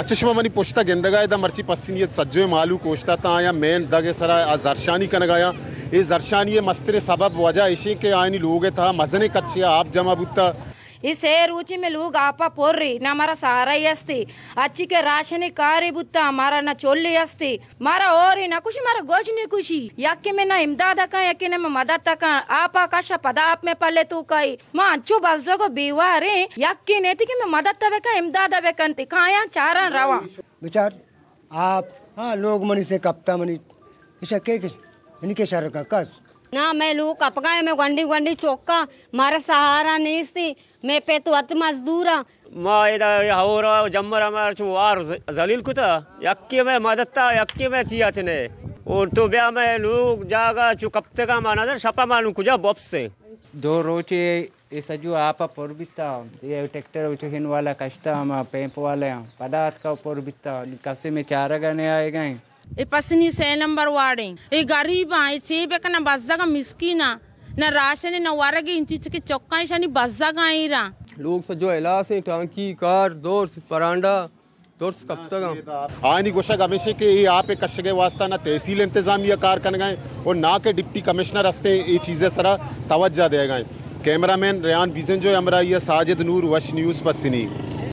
چہ شما منی پشت ءَ گندگ ءَ ادا مرچی پسنی ءِ سجویں مھلوک اوشتاتاں یا مین دگ ءِ سرا آ زھرشانی کنگ ءَ آں۔ اے زھرشانی ءِ مستریں سبب وجہ ایش اِنت کہ آیانی لوگ ءِ تھا مزنیں کچے ءَ آپ جمع بوتہ۔ اے سے روچے مئے لوگ آپ ءَ پر اِنت، نہ مارا سہارا ئے است اِنت۔ ہرچی کہ راشن ءِ کارے بوتہ، مارا نہ چولے است اِنت۔ مارا ھورے نہ کشی، مارا گوش نہ کشی۔ یکے مئے نہ امداد ءَ کن، یکے نہ مئے مدد ءَ کن۔ آپ ءَ کش ءَ پدا آپ مئے پل ءِ توک ءَ اِنت۔ ما انچو بزگ ءُ بیوار ایں، یکے نیتی کہ مئے مدد ءَ بہ کن، امداد ءَ بہ کنت، کایاں چاراں رواں۔ بچار آپ، ھاں، لوگ منی سے کپتا منی، ایشا کے کش، یعنی کے شر کا کس۔ نہ، مئے لوگ کپگا ایں، مئے گونڈیں گونڈیں چکاں، مارا سہارا نیست اِنت، مئے پت وت مزدور اَنت۔ ما ادا ھور ءُ جمر ءَ مارا چو وار ز-، ذلیل کتہ، یکے مئے مدد ءَ، یکے مئے چیا چنے۔ او تو بیا مئے لوگ جاگہ چو کپتگاں، ما نظر شپ ءَ ما نوں کجا بوپسیں۔ دو روچے اے سجو آپ ءَ پر بیتا، اے ٹریکٹر وچکن والا کشتا، ھما پیمپ والا، پدا اتکا پر بیتا، کسے مئے چارگ ءَ نہ آئیگا ایں۔ اے پسنی سے نمبر وارڈ ایں، اے غریب آں، اے چے بکناں، بزگ آں، مسکین آں، نہ راشن ایں، نہ ورگ ایں، انچی چکے چکاں ایشانی بزگ آں ایراں۔ لوگ سجو ھلاس ایں، ٹانکی، کار، دورس، پرانڈا، درست کپتگ اَنت۔ آیانی گوشگ ھمیش اِنت کہ اے آپ ءِ کشگ ءِ واستہ نہ تحصیل انتظامیہ کار کنگ ءَ اِنت ءُ نہ کہ ڈپٹی کمشنر ھستیں اے چیز ءِ سرا توجہ دئیگ ءَ اِنت۔ کیمرہ مین ریحان بیزنجو ءِ ھمراھی ءَ ساجد نور، وش نیوز، پسنی۔